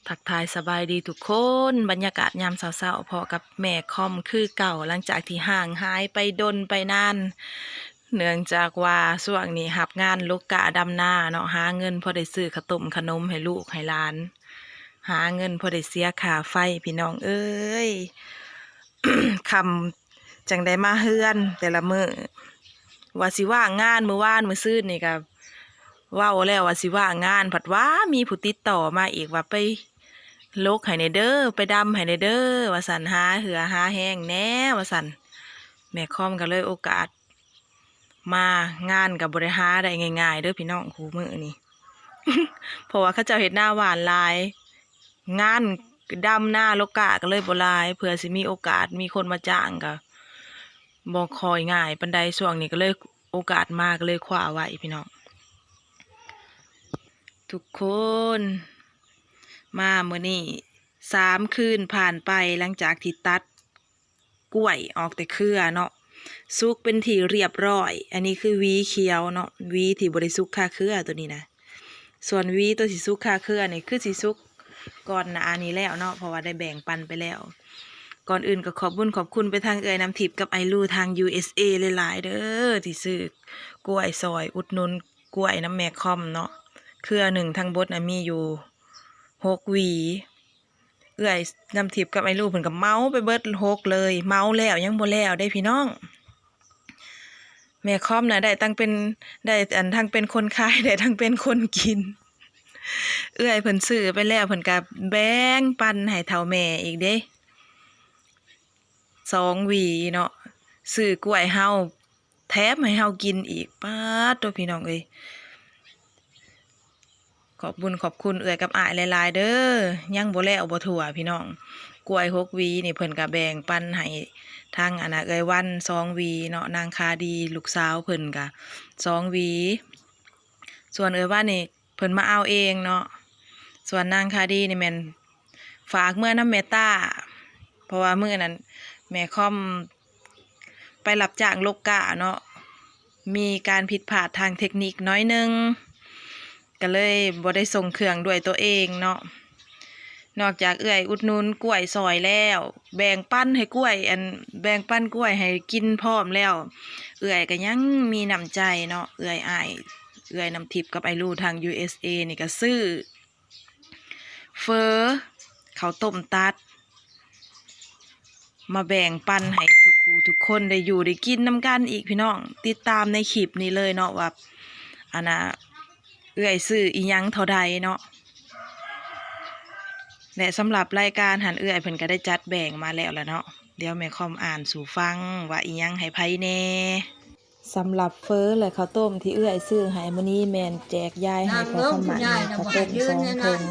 ທັກທາຍສະບາຍດີທຸກຄົນ, ບັນຍາກາດຍາມເຊົ້າໆ ພໍ້ກັບແມ່ຄອມຄືເກົ່າ ຫຼັງຈາກທີ່ຫ່າງຫາຍໄປດົນໄປນານ ເນື່ອງຈາກວ່າຊ່ວງນີ້ຮັບງານລົກກ້າດຳນາເນາະ, ຫາເງິນພໍໄດ້ຊື້ເຂົ້າຕົ້ມຂະໜົມໃຫ້ລູກໃຫ້ຫຼານ, ຫາເງິນພໍໄດ້ເສຍຄ່າໄຟ ພີ່ນ້ອງເອີຍ. ຄ່ຳຈັ່ງໄດ້ມາເຮືອນແຕ່ລະມື້ ວ່າຊິວ່າງງານ, ມື້ວານມື້ຊືນນີ້ກະເວົ້າແລ້ວວ່າຊິວ່າງງານ ພັດວ່າມີຜູ້ຕິດຕໍ່ມາອີກວ່າໄປລົກໃຫ້ແດ່ເດີ ໄປດຳໃຫ້ແດ່ເດີ ວ່າຊັ້ນ, ຫາເຫື່ອຫາແຮງແດ່ ວ່າຊັ້ນ. ແມ່ຄອມກະເລີຍໂອກາດ ມາ ງານກະບໍ່ໄດ້ຫາໄດ້ງ່າຍໆເດີພີ່ນ້ອງ ຄູ່ມື້ນີ້ ເພາະວ່າເຂົາເຈົ້າເຮັດນາຫວ່ານຫຼາຍ, ງານດຳນາລົກກ້າກະເລີຍບໍ່ຫຼາຍ, ເພື່ອຊິມີໂອກາດມີຄົນມາຈ້າງກະບໍ່ຄ່ອຍງ່າຍປານໃດ. ຊ່ວງນີ້ກະເລີຍໂອກາດມາກະເລີຍຄວ້າໄວ້ພີ່ນ້ອງ ທຸກຄົນ. ມາມື້ນີ້ສາມຄືນຜ່ານໄປ ຫຼັງຈາກທີ່ຕັດ ກ້ວຍອອກແຕ່ເຄືອເນາະ ສຸກເປັນທີ່ຮຽບຮ້ອຍ. ອັນນີ້ຄືຫວີຂຽວເນາະ ຫວີທີ່ບໍ່ໄດ້ສຸກຄາເຄືອໂຕນີ້ນະ. ສ່ວນຫວີໂຕທີ່ສຸກຄາເຄືອນີ້ຄືຊິສຸກກ່ອນໜ້ານີ້ແລ້ວເນາະ ເພາະວ່າໄດ້ແບ່ງປັນໄປແລ້ວ. ກ່ອນອື່ນກໍຂອບບຸນຂອບຄຸນໄປທາງເອື້ອຍນ້ຳທິບກັບອ້າຍລູທາງ ຢູເອສເອ ຫຼາຍໆເດີ ທີ່ຊື້ກ້ວຍຊ່ອຍ ອຸດໜູນກ້ວຍນຳແມ່ຄອມເນາະ. ເຄືອໜຶ່ງທັງບົດນະມີຢູ່ຫົກຫວີ. ເອື້ອຍນ້ຳທິບກັບອ້າຍລູເພິ່ນກໍເໝົາໄປເບິດຫົກເລີຍ, ເໝົາແລ້ວຍັງບໍ່ແລ້ວເດ້ພີ່ນ້ອງ. ແມ່ຄອມນະໄດ້ທັງເປັນ ໄດ້ອັນທັງເປັນຄົນຂາຍ ໄດ້ທັງເປັນຄົນກິນ. ເອື້ອຍເພິ່ນຊື້ໄປແລ້ວ ເພິ່ນກໍແບ່ງປັນໃຫ້ເຖົ້າແມ່ອີກເດ້ ສອງຫວີເນາະ, ຊື້ກ້ວຍເຮົາ ແຖມໃຫ້ເຮົາກິນອີກ. ປາດໂທ້ ພີ່ນ້ອງເອີຍ ຂອບບຸນຂອບຄຸນເອື້ອຍກັບອ້າຍຫຼາຍໆເດີ. ຍັງບໍ່ແລ້ວບໍ່ທົ່ວພີ່ນ້ອງ, ກ້ວຍຫົກຫວີນີ້ເພິ່ນກະແບ່ງປັນໃຫ້ທາງອັນນະເອື້ອຍວັນສອງຫວີເນາະ, ນາງຄາດີລູກສາວເພິ່ນກະສອງຫວີ, ສ່ວນເອື້ອຍວັນນີ້ ເພິ່ນມາເອົາເອງເນາະ. ສ່ວນນາງຄາດີນີ້ແມ່ນຝາກເມືອນຳແມ່ຕ້າ ເພາະວ່າມື້ນັ້ນແມ່ຄອມໄປຮັບຈ້າງລົກກ້າເນາະ, ມີການຜິດພາດທາງເຕັກນິກໜ້ອຍໜຶ່ງ ກໍເລີຍບໍ່ໄດ້ສົ່ງເຄື່ອງດ້ວຍຕົວເອງເນາະ. ນອກຈາກເອື້ອຍອຸດໜູນກ້ວຍຊ່ອຍແລ້ວ ແບ່ງປັນໃຫ້ກ້ວຍ ອັນ ແບ່ງປັນກ້ວຍໃຫ້ກິນພ້ອມແລ້ວ ເອື້ອຍກໍຍັງມີນ້ຳໃຈເນາະ, ເອື້ອຍອ້າຍ ເອື້ອຍນ້ຳທິບກັບອ້າຍລູທາງ ຢູເອສເອ ນີ້ກໍຊື້ເຝີ ເຂົ້າຕົ້ມຕັດ ມາແບ່ງປັນໃຫ້ທຸກຜູ້ທຸກຄົນໄດ້ຢູ່ໄດ້ກິນນຳກັນອີກ ພີ່ນ້ອງ. ຕິດຕາມໃນຄລິບນີ້ເລີຍເນາະ ວ່າ ອັນນ່າ ເອື້ອຍຊື້ອີ່ຫຍັງເທົ່າໃດເນາະ. ແລະ ສຳລັບລາຍການຫັ້ນ ເອື້ອຍເພິ່ນກໍໄດ້ຈັດແບ່ງມາແລ້ວລະເນາະ. ດຽວແມ່ຄອມອ່ານສູ່ຟັງວ່າອີ່ຫຍັງໃຫ້ໃຜແດ່. ສຳລັບເຝີ ແລະ ເຂົ້າຕົ້ມທີ່ເອື້ອຍຊື້ໃຫ້ມື້ນີ້ແມ່ນແຈກຢາຍໃຫ້ພໍ່ຄຳໝັ້ນ ເຂົ້າຕົ້ມສອງຖົງ,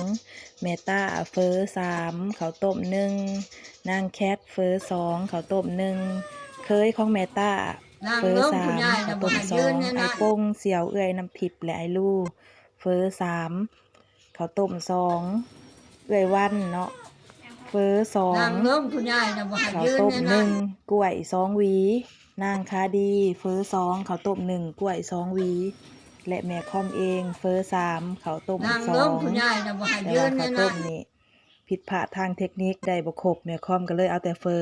ແມ່ຕ້າເຝີສາມ ເຂົ້າຕົ້ມໜຶ່ງ, ນາງແຄດເຝີສອງ ເຂົ້າຕົ້ມໜຶ່ງ, ເຂີຍຂອງແມ່ຕ້າເຝີສາມ ເຂົ້າຕົ້ມສອງ, ອ້າຍປົງສ່ຽວເອື້ອຍນ້ຳທິບ ແລະ ອ້າຍລູເຝີສາມ ເຂົ້າຕົ້ມສອງ, ເອື້ອຍວັນເນາະ ເຝີສອງ ເຂົ້າຕົ້ມໜຶ່ງ ກ້ວຍສອງຫວີ, ນາງຄາດີເຝີສອງ ເຂົ້າຕົ້ມໜຶ່ງ ກ້ວຍສອງຫວີ ແລະ ແມ່ຄອມເອງເຝີສາມ ເຂົ້າຕົ້ມສອງ ແຕ່ວ່າເຂົ້າຕົ້ມນີ້ຜິດພາດທາງເຕັກນິກໄດ້ບໍ່ຄົບ ແມ່ຄອມກໍເລີຍເອົາແຕ່ເຝີ.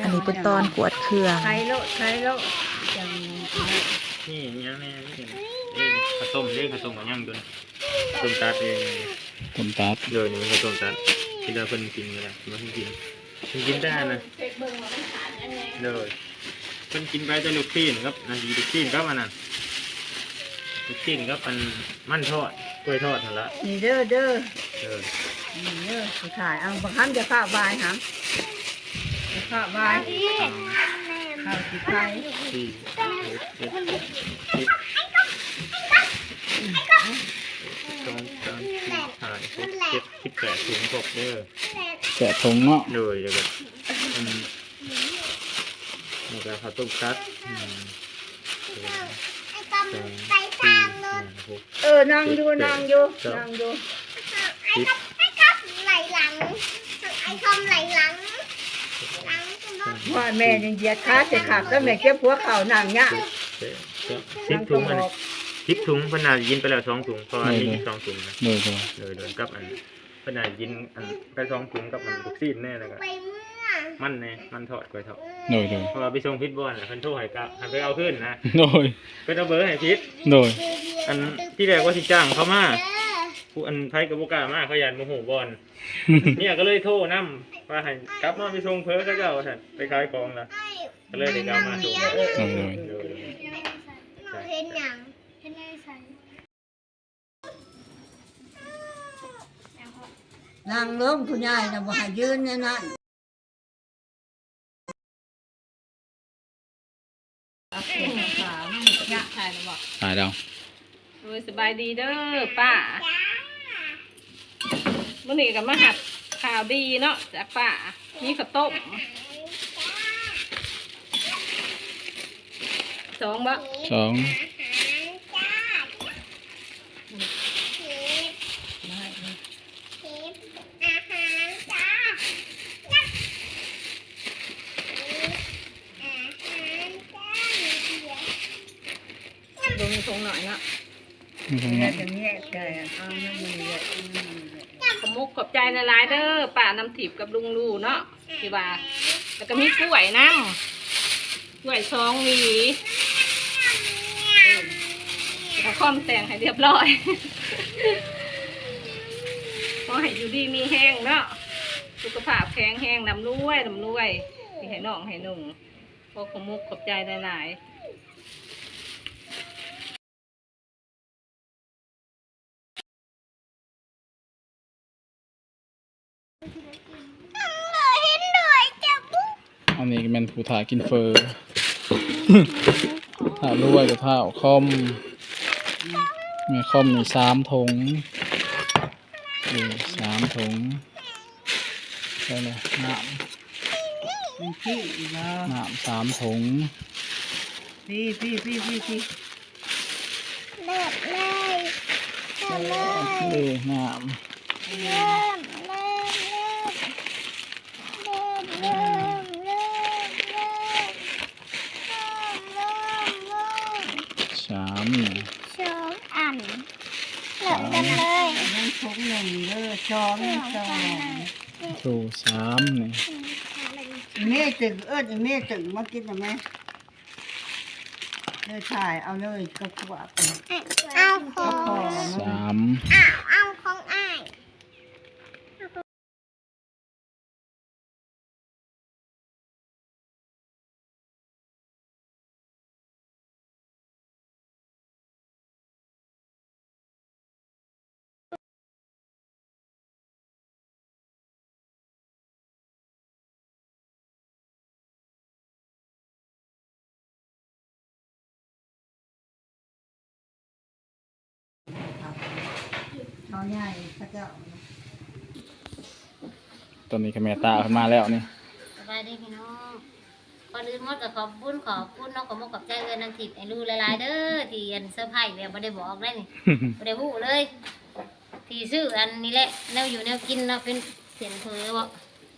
ອັນນີ້ເປັນຕອນກວດເຄື່ອງ ໄຄໂລ ໄຄໂລ ຈັງ ນີ້ຫຍັງແດ່ ນີ້ເປັນ ເອີ ເຂົ້າຕົ້ມເດ້ ເຂົ້າຕົ້ມກໍຍັງຢູ່ນະ ຕົ້ມຕັດເອງ ຕົ້ມຕັດ ໂດຍ ນີ້ເຂົ້າຕົ້ມຕັດ ທີ່ວ່າເພິ່ນກິນກໍໄດ້ ເພິ່ນກິນ ເພິ່ນກິນແຕ່ອັນນັ້ນ ໂດຍ ເພິ່ນກິນໄປແຕ່ລູກຊີ້ນກັບ ອັນນີ້ລູກຊີ້ນກັບອັນນັ້ນ ລູກຊີ້ນກັບອັນມັນທອດ ກ້ວຍທອດຫັ້ນລະ ນີ້ເດີ ເດີ ເອີ ນີ້ເດີ ຊິຂາຍ ເອົາ ບັກຄຳຈະພາບວາຍຫຳ ຈະພາບວາຍ ຂ້າວຊິຂາຍ ສີ່ ຫົກ ເຈັດ ແປດ ສິບ ສອງ ສາມ ສີ່ ຫ້າ ຫົກ ເຈັດ ສິບແປດ ຖົງຄົບເດີ ແປດຖົງເນາະ ໂດຍ ແລ້ວກໍ ອັນ ແລ້ວກໍເຂົ້າຕົ້ມຕັດ ໜຶ່ງ ສອງ ສາມ ສີ່ ຫ້າ ຫົກ ເອີ ນັ່ງຢູ່ ເຈັດ ແປດ ນັ່ງຢູ່ ເກົ້າ ນັ່ງຢູ່ ສິບ ໄອ້ຄອມໄຫຼຫຼັງ ໄອ້ຄອມໄຫຼຫຼັງ ຫຼັງ ວ່າແມ່ຍັງຢຽດຂາຊິຄັກ ແລ້ວແມ່ເຈັບຫົວເຂົ່າ ນັ່ງຍາກ ເຈັດ ແປດ ເກົ້າ ສິບ ຖົງ ອັນນີ້ ສິບຖົງ ເພິ່ນໜ້າຈະກິນໄປແລ້ວສອງຖົງ ເພາະວ່າມີ ເອີ ສິບສອງຖົງນະ ໂດຍ ໂດຍ ໂດຍ ກັບອັນ ເພິ່ນໃຫ້ກິນອັນໄກ່ສອງຖົງກັບອັນລູກຊີ້ນແດ່ ແລ້ວກໍມັນແດ່ ມັນທອດ ກ້ວຍທອດ. ໂດຍໆ ເພາະວ່າໄປສົ່ງຜິດບ່ອນ ເພິ່ນໂທໃຫ້ກະ ໃຫ້ໄປເອົາຄືນນະ. ໂດຍ ເພິ່ນເອົາເບີໃຫ້ຜິດ. ໂດຍ ອັນທີແລກວ່າຊິຈ້າງເຂົາມາ ຜູ້ອັນໃຜກໍບໍ່ກ້າມາ ເຂົາຢ້ານບໍ່ຮູ້ບ່ອນ. ເມຍກໍເລີຍໂທນຳວ່າໃຫ້ກັບມາໄປສົ່ງເພີເຂົາເຈົ້າວ່າຊັ້ນ ໄປຂາຍຂອງລະ ກໍເລີຍໄດ້ກັບມາສົ່ງ. ໂດຍໆ ເຮົາເຮັດຫຍັງ? ເຮັດໃນໃສ? ນັ່ງລົງ ຜູ້ໃຫຍ່ນະບໍ່ໃຫ້ຢືນແນວນັ້ນ. ຖ່າຍແລ້ວ. ໂດຍ ສະບາຍດີເດີປ້າ. ມື້ນີ້ກໍມາຮັບຂ່າວດີເນາະຈາກປ້າ ມີເຂົ້າຕົ້ມ. ສອງບໍ່? ສອງ. ບໍ່ມີຖົງໜ້ອຍເນາະ. ມີຖົງໜ້ອຍ. ຂອບມຸກຂອບໃຈຫຼາຍໆເດີ ປ້ານ້ຳທິບກັບລຸງລູເນາະ ທີ່ວ່າ ແລ້ວກໍມີກ້ວຍນຳ ກ້ວຍສອງຫວີ ເອີ ແລ້ວກໍຄອມແຕ່ງໃຫ້ລຽບຮ້ອຍ. ຂໍໃຫ້ຢູ່ດີມີແຮງເນາະ ສຸຂະພາບແຂງແຮງ ລ່ຳລວຍ ລ່ຳລວຍ ທີ່ໃຫ້ນ້ອງໃຫ້ນຸ່ງ. ຂໍຂອບມຸກຂອບໃຈຫຼາຍໆ. ອັນນີ້ກໍແມ່ນຜູ້ຖ້າກິນເຝີ ຖ້າລວຍກໍຖ້າຄອມ ແມ່ຄອມນີ້ສາມຖົງ ນີ້ສາມຖົງ ໄດ້ແລ້ວ ນ້ຳ ນ້ຳສາມຖົງ ພີ້ ພີ້ ພີ້ ພີ້. ເລີ່ມເລີຍ ເລີ່ມເລີຍ ເອີ ງາມ ເລີ່ມ ເລີ່ມ ເລີ່ມ ເລີ່ມ ເລີ່ມ ເລີ່ມ ເລີ່ມ ສາມ ສອງອັນ ເລີ່ມກັນເລີຍ ຍັງຖົງໜຶ່ງເດີ ສອງ ສອງ ໂຕສາມນີ້ ອີ່ເມຕຶງ ເອີ້ນອີ່ເມຕຶງມາກິນນຳແມ່. ເລີຍຖ່າຍເອົາເລີຍ ກໍພວກ ເອົາຂອງ ສາມ ເອົາຂອງອ້າຍ. ເຂົາໃຫຍ່ເຂົາເຈົ້າ ຕອນນີ້ກໍແມ່ຕາເພິ່ນມາແລ້ວນີ້. ສະບາຍດີພີ່ນ້ອງ. ກ່ອນອື່ນໝົດກໍຂອບບຸນຂອບຄຸນເນາະ ຂອບມຸກຂອບໃຈເອື້ອຍນາງທິບໄອ້ລູຫຼາຍໆເດີ ທີ່ອັນເຊີໄພຣສ໌ແບບບໍ່ໄດ້ບອກໄດ໋ນີ້ ບໍ່ໄດ້ຮູ້ເລີຍ ທີ່ຊື້ອັນນີ້ແຫຼະ ແນວຢູ່ແນວກິນເນາະ ເປັນເສັ້ນເຝີບໍ່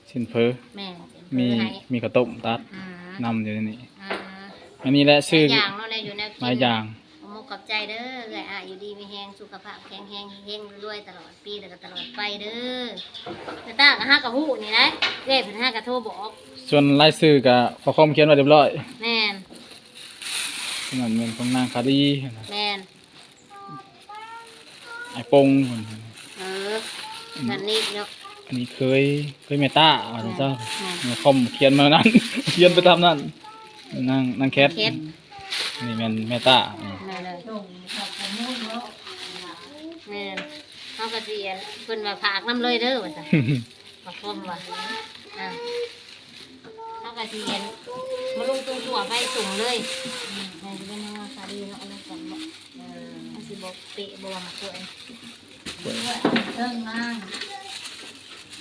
ເສັ້ນເຝີ ແມ່ນ ເສັ້ນເຝີ ມີ ໃຫ້ ມີເຂົ້າຕົ້ມຕັດ ອືມ ນຳຢູ່ໃນນີ້ ອືມ ອັນນີ້ແຫຼະ ຊື້ຫຼາຍຢ່າງເນາະ ແນວຢູ່ແນວກິນ ຫຼາຍຢ່າງ. ຂອບມຸກຂອບໃຈເດີ ເອື້ອຍອ້າຍຢູ່ດີມີແຮງ ສຸຂະພາບແຂງແຮງ ເຮັງໆລວຍໆຕະຫຼອດປີ ແລ້ວກໍຕະຫຼອດໄປເດີ. ແຕ່ຕາກໍຫາກໍຮູ້ນີ້ນະ ເອື້ອຍເພິ່ນຫາກໍໂທບອກ ສ່ວນລາຍຊື່ກໍຂໍ້ຄວາມຂຽນໄວ້ລຽບຮ້ອຍ. ແມ່ນ ນັ້ນແມ່ນຂອງນາງຄາດີ ແມ່ນ ອ້າຍປົງ ເອີ ອັນນີ້ເນາະ ອັນນີ້ເຄີຍ ເຄີຍແມ່ຕາ ວ່າຊັ້ນຊະ ແມ່ນ ຄອມຂຽນມານັ້ນ ຂຽນໄປຕາມນັ້ນ ນາງ ນາງແຄດ ແຄດ ນີ້ແມ່ນແມ່ຕາ ແມ່ນເລີຍ ແມ່ນ ເຮົາກໍຊິ ອັນ ເພິ່ນວ່າຝາກນຳເລີຍເດີ ວ່າຊັ້ນ ວ່າຄອມວ່າ ອ່າ ເຮົາກໍຊິ ອັນ ມາລົງຕົວໆໄປສົ່ງເລີຍ ອືມ ໃຫ້ເປັນເຮົາຄາດີເນາະ ອັນນັ້ນກ່ອນເນາະ ເອີ ມັນຊິບໍ່ເປະບໍ່ວ່າໝາກກ້ວຍ ກ້ວຍເທິງນາງ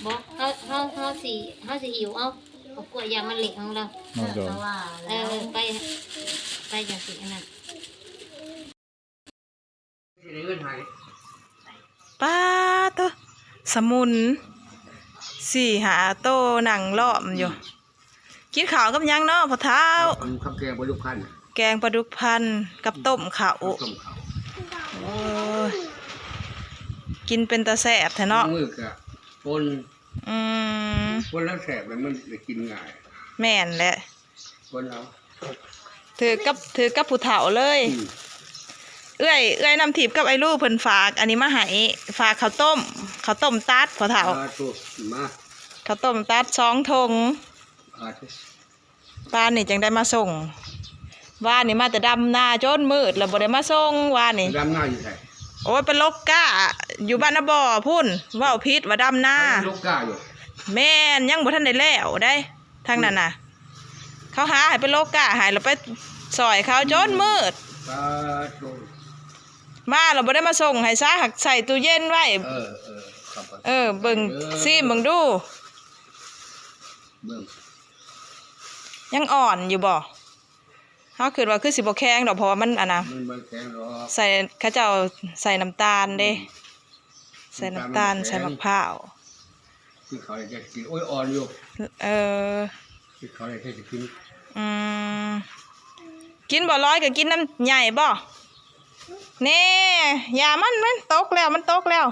ບໍ່ ເຮົາ ເຮົາ ເຮົາຊິ ເຮົາຊິຫິ້ວເອົາ ເອົາກ້ວຍຢ່າງມັນເລະຂອງລາວ ເນາະ ເອີ ໄປ ໄປຈັ່ງຊີ້ ອັນນັ້ນ ປາໂຕ ສະໝຸນ ສີ່ຫ້າໂຕນັ່ງລ້ອມຢູ່. ກິນເຂົ້າວກັບຫຍັງເນາະພໍ່ເຖົ້າ? ກັບແກງປາດຸກພັນ ແກງປາດຸກພັນກັບຕົ້ມເຂົ້າ ກັບຕົ້ມເຂົ້າ ໂອ້ຍ ກິນເປັນຕາແຊບແທ້ເນາະ ມື້ກະ ຄົນ ອືມ ຄົນລະແຊບ ແລ້ວມັນໄດ້ກິນງ່າຍ. ແມ່ນແຫຼະ ຄົນເຮົາ ຖືກກັບ ຖືກກັບຜູ້ເຖົ້າເລີຍ. ອືມ ເອື້ອຍ ເອື້ອຍນ້ຳທິບກັບອ້າຍລູເພິ່ນຝາກອັນນີ້ມາໃຫ້ ຝາກເຂົ້າຕົ້ມ ເຂົ້າຕົ້ມຕັດພໍ່ເຖົ້າ. ສາທຸ ມາ ເຂົ້າຕົ້ມຕັດສອງຖົງ. ສາທຸ. ປານນີ້ຈັ່ງໄດ້ມາສົ່ງ. ວານນີ້ມາແຕ່ດຳນາຈົນມືດແລ້ວບໍ່ໄດ້ມາສົ່ງວານນີ້. ດຳນາຢູ່ໃສ? ໂອ້ຍ ໄປລົກກ້າຢູ່ບ້ານນາບໍ່ພຸ້ນ. ເວົ້າຜິດວ່າດຳນາ. ໄປລົກກ້າຢູ່. ແມ່ນ ຍັງບໍ່ທັນໄດ້ແລ້ວໃດ໋ ທາງນັ້ນນະ. ອືມ ເຂົາຫາໃຫ້ໄປລົກກ້າໃຫ້ ແລ້ວໄປຊ່ອຍເຂົາຈົນມືດ. ສາທຸ. ມາແລ້ວບໍ່ໄດ້ມາສົ່ງໃຫ້ຊະ ຫາກໃສ່ຕູ້ເຢັນໄວ້. ເອີ ເອີ ເບິ່ງ ເອີ ຊີມເບິ່ງດູ. ເບິ່ງ ຍັງອ່ອນຢູ່ບໍ່? ເຮົາຄິດວ່າຄືຊິບໍ່ແຂງດອກ ເພາະວ່າມັນອັນນະ ມັນບໍ່ແຂງດອກ ໃສ່ ເຂົາເຈົ້າໃສ່ນ້ຳຕານເດ້. ອືມ ໃສ່ນ້ຳຕານ ນ້ຳຕານມັນບໍ່ແຂງ ໃສ່ໝາກພ້າວ. ຄືເຂົາຈະກິນ ໂອ້ຍ ອ່ອນຢູ່. ເອີ ຄືເຂົາຈະກິນ. ອືມ ກິນບໍ່? ລອຍກໍກິນນຳໃຫຍ່ບໍ່? ແນ່ ຢ່າມັນ ມັນຕົກແລ້ວ ມັນຕົກແລ້ວ.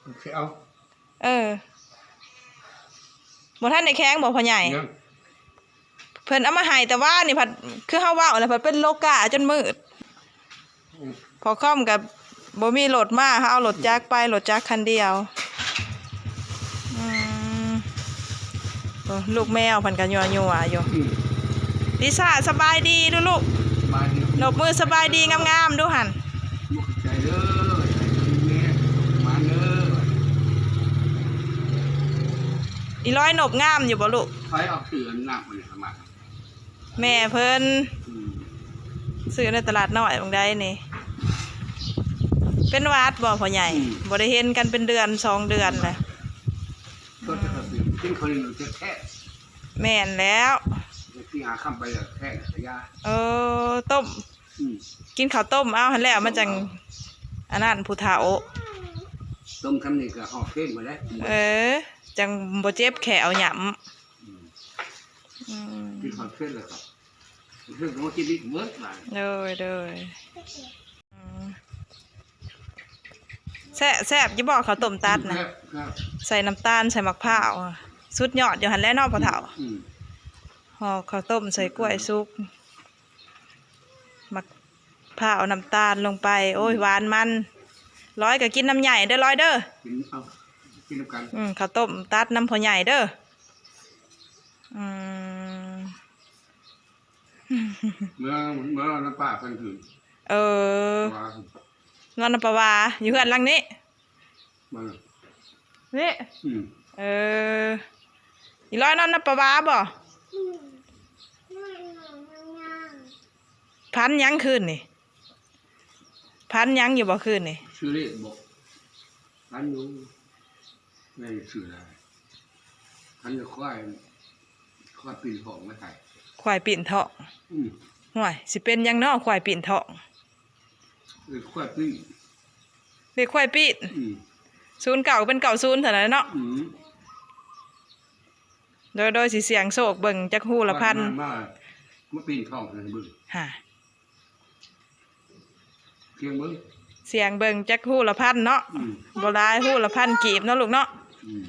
ໂອເຄ ເອົາ ເອີ ບໍ່ທັນໄດ້ແຂງບໍ່ພໍ່ໃຫຍ່? ຍັງ. ເພິ່ນເອົາມາໃຫ້ແຕ່ວານນີ້ ພັດຄືເຮົາເວົ້າແລ້ວ ພັດເປັນໂລກາຈົນມືດ. ອືມ ພໍ່ຄອມກໍບໍ່ມີລົດມາ ເຮົາເອົາລົດຈັກໄປ ລົດຈັກຄັນດຽວ. ອືມ ໂອ້ ລູກແມວເພິ່ນກໍຍົວໆຢູ່. ອືມ ລິຊາ ສະບາຍດີດູລູກ. ສະບາຍດີ. ນົບມືສະບາຍດີງາມໆດູຫັ້ນ. ຂອບໃຈເດີ ໃຫ້ດີແມ່ ໝານເດີ. ອີຫຼອຍນົບງາມຢູ່ບໍ່ລູກ? ໃຜເອົາເສື້ອໜັກມານີ້ມາ? ແມ່ເພິ່ນ. ອືມ ຊື້ໃນຕະຫຼາດນ້ອຍບາງໃດນີ້. ເປັນຫວັດບໍ່ພໍ່ໃຫຍ່? ອືມ ບໍ່ໄດ້ເຫັນກັນເປັນເດືອນສອງເດືອນແລ້ວ. ກໍຈະກິນເຂົ້າໜຽວແທ້ໆ. ແມ່ນແລ້ວ ໄປກິນຫາຄ່ຳໄປແທ້ໆ ກະຢາ. ເອີ ຕົ້ມ. ອືມ ກິນເຂົ້າຕົ້ມເອົາຫັ້ນແຫຼະ ມັນຈັ່ງ ຕົ້ມເອົາ ອັນນັ້ນຜູ້ເຖົ້າ. ຕົ້ມຊ່ຳນີ້ກໍຮອດເພງໝົດແລ້ວ. ເອີ ຈັ່ງບໍ່ເຈັບແຂ້ວຫຍ້ຳ. ອືມ ອືມ ກິນເຂົ້າເພງແລ້ວກໍ ເພງກໍມາກິນອີກເໝິດບາດ. ໂດຍ ໂດຍ. ອືມ ແຊະ ແຊບຢູ່ບໍ່ເຂົ້າຕົ້ມຕັດນະ? ແຊບ ແຊບ. ໃສ່ນ້ຳຕານ ໃສ່ໝາກພ້າວ ສຸດຍອດຢູ່ຫັ້ນແຫຼະເນາະພໍ່ເຖົ້າ. ອືມ ຫໍ່ເຂົ້າຕົ້ມໃສ່ກ້ວຍສຸກ ໝາກພ້າວ ນ້ຳຕານລົງໄປ. ໂອ້ຍ ອືມ ຫວານມັນ. ລອຍກໍກິນນຳໃຫຍ່ເດີ ລອຍເດີ. ກິນ ເອົາ ກິນນຳກັນ. ອືມ ເຂົ້າຕົ້ມຕັດນຳພໍ່ໃຫຍ່ເດີ. ອືມ ເມື່ອ ເມື່ອນອນນຳປ້າເພິ່ນຄືນ. ເອີ ນອນນຳປ້າວາ ຢູ່ເຮືອນຫຼັງນີ້. ນີ້. ອືມ ເອີ ອີຫຼອຍນອນນຳປ້າວາບໍ່? ອືມ ຝັນຫຍັງຄືນນີ້? ຝັນຫຍັງຢູ່ບໍ່ຄືນນີ້? ຊື່ເລກບໍ່? ຝັນຢູ່. ແມ່ນຊື່ຫຼາຍ. ພັນຄວາຍ ຄວາຍປີນທ້ອງມາໄທ. ຄວາຍປີນທ້ອງ. ອືມ ຫ້ວຍ ຊິເປັນຫຍັງເນາະ ຄວາຍປີນທ້ອງ? ເອີ ຄວາຍປີນ. ເລກຄວາຍປີນ. ອືມ ສູນເກົ້າເປັນເກົ້າສູນເທົ່ານັ້ນເນາະ. ອືມ ໂດຍ ໂດຍ ຊິສ່ຽງໂຊກເບິ່ງຈັກຮູລະພັນ. ມາ ມາ ມາປີນທ້ອງໃຫ້ເບິ່ງ. ຫາ ສ່ຽງເບິ່ງ ສ່ຽງເບິ່ງຈັກຮູລະພັນເນາະ. ອືມ ບໍ່ຫຼາຍ ຮູລະພັນກີບເນາະລູກເນາະ. ອືມ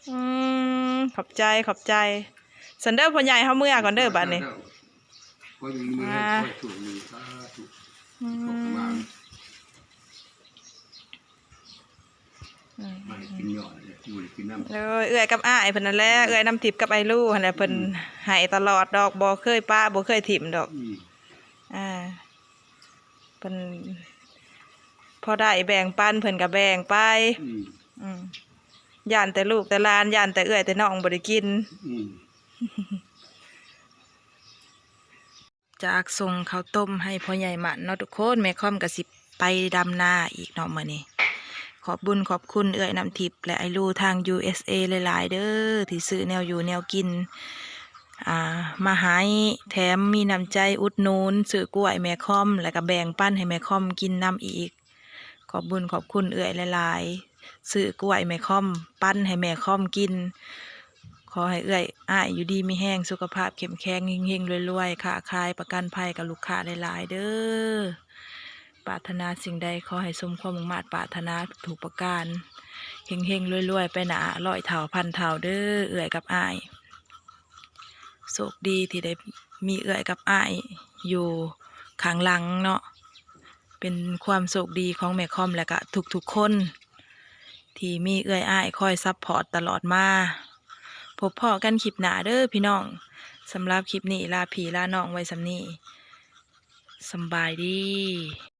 ອືມ ຂອບໃຈ ຂອບໃຈ. ຊັ້ນເດີ ພໍ່ໃຫຍ່ ເຮົາເມືອກ່ອນເດີບາດນີ້. ຂໍຢູ່ດີມີແຮງ ຂໍໃຫ້ໂຊກດີ ສາທຸ. ອືມ ໂຊກສະບາຍ. ອືມ ມາໃຫ້ກິນຍອດ ຢູ່ໄດ້ກິນນຳ. ໂດຍ ເອື້ອຍກັບອ້າຍເພິ່ນນັ້ນແຫຼະ ອືມ ເອື້ອຍນ້ຳທິບກັບອ້າຍລູຫັ້ນແຫຼະ ເພິ່ນ ອືມ ໃຫ້ຕະຫຼອດດອກ ບໍ່ເຄີຍປະ ບໍ່ເຄີຍຖິ້ມດອກ. ອືມ ອ່າ ເພິ່ນພໍໄດ້ແບ່ງປັນ ເພິ່ນກໍແບ່ງໄປ. ອືມ ອືມ ຢ້ານແຕ່ລູກແຕ່ຫຼານ ຢ້ານແຕ່ເອື້ອຍແຕ່ນ້ອງບໍ່ໄດ້ກິນ. ອືມ ຈາກສົ່ງເຂົ້າຕົ້ມໃຫ້ພໍ່ໃຫຍ່ໝັ້ນເນາະທຸກຄົນ ແມ່ຄອມກໍຊິໄປດຳນາອີກເນາະມື້ນີ້. ຂອບບຸນຂອບຄຸນເອື້ອຍນ້ຳທິບ ແລະ ອ້າຍລູທາງ ຢູເອສເອ ຫຼາຍໆເດີ ທີ່ຊື້ແນວຢູ່ແນວກິນ ອ່າ ມາໃຫ້ ແຖມມີນ້ຳໃຈອຸດໜູນ ຊື້ກ້ວຍແມ່ຄອມ ແລ້ວກໍແບ່ງປັນໃຫ້ແມ່ຄອມກິນນຳອີກ. ຂອບບຸນຂອບຄຸນເອື້ອຍຫຼາຍໆ ຊື້ກ້ວຍແມ່ຄອມປັນໃຫ້ແມ່ຄອມກິນ. ຂໍໃຫ້ເອື້ອຍອ້າຍຢູ່ດີມີແຮງ ສຸຂະພາບເຂັ້ມແຂງ ເຮັງໆລວຍໆ ຄ້າຂາຍປະກັນໄພກັບລູກຄ້າຫຼາຍໆເດີ. ປາດຖະໜາສິ່ງໃດ ຂໍໃຫ້ສົມຄວາມມຸ່ງມາດປາດຖະໜາທຸກໆປະການ. ເຮັງໆ ລວຍໆ ໄປໜ້າ ຮ້ອຍເທົ່າພັນເທົ່າເດີ ເອື້ອຍກັບອ້າຍ. ໂຊກດີທີ່ໄດ້ມີເອື້ອຍກັບອ້າຍຢູ່ຂ້າງຫຼັງເນາະ. ເປັນຄວາມໂຊກດີຂອງແມ່ຄອມ ແລະກະທຸກໆຄົນ ທີ່ມີເອື້ອຍອ້າຍຄອຍຊັບພອດຕະຫຼອດມາ. ພົບພໍ້ກັນຄລິບໜ້າເດີພີ່ນ້ອງ. ສຳລັບຄລິບນີ້ລາພີ່ລານ້ອງໄວ້ສ່ຳນີ້. ສຳບາຍດີ.